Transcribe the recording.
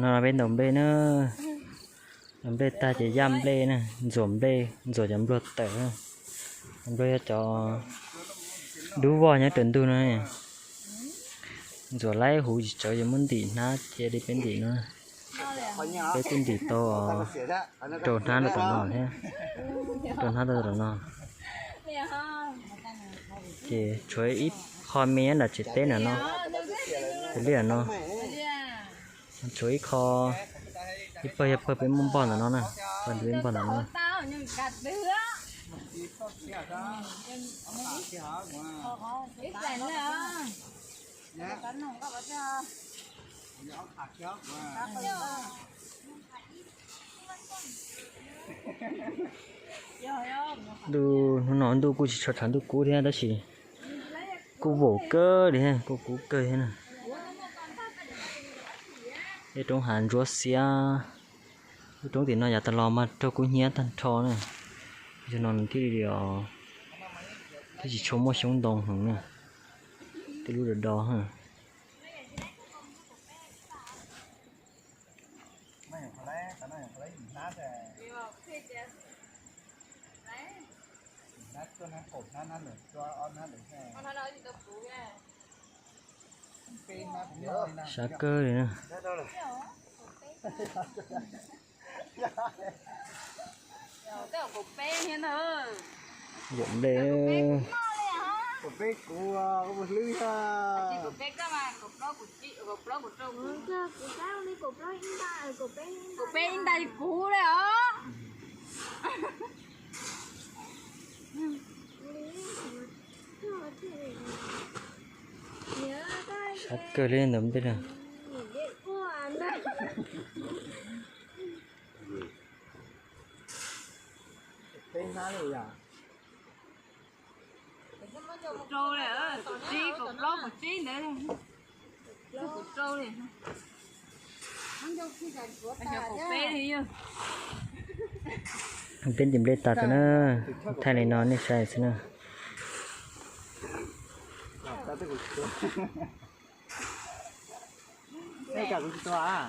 No peb ntaus nplej na, ntaus nplej tag ces yaj nplej na, ntxuam nplej, ntxuam cov npluag tawm. Cov npluag yog cov dub voj nyob rau ntug no. Ntxuam laib huv tsis tsawv ces muab ntim hnab cia li peb ntim no. Peb kuj ntim tau rau hnab rau tom no thiab, rau hnab rau tom no. Ces tshuav ib qho me nyob nram tsev teb nram no, ces liaj no. Tshuav ib qho, ib pawg yog pawg peb muab npog ntawm no na, pawg peb npog ntawm no. Ntuj, hnub no ntuj kuj tsis tshua tshav ntuj kub thiab tab sis kuj vaum kawg li, kuj kub kawg thiab na. Tej roob hav ntsuab xiab, lub roob tim no yav tas los mas raug kub hnyiab tag nrho na. Yog no nws thiaj li, thiaj tsis tshua muaj xyoob ntoo heev na. Tej lub do do. Sav kawg li na. Yam nplej. Kaum peb kuv hlwb. Kaum peb ib nta li kuv li os. Sav kawg li ntawm nplej na. Rau li, kaum plaub kaum tsib ntawd. Kaum rau li. Peb ntim nplej tas xwb na, thaij li no nej saib xwb na. Nej kam kuv tsis tua a?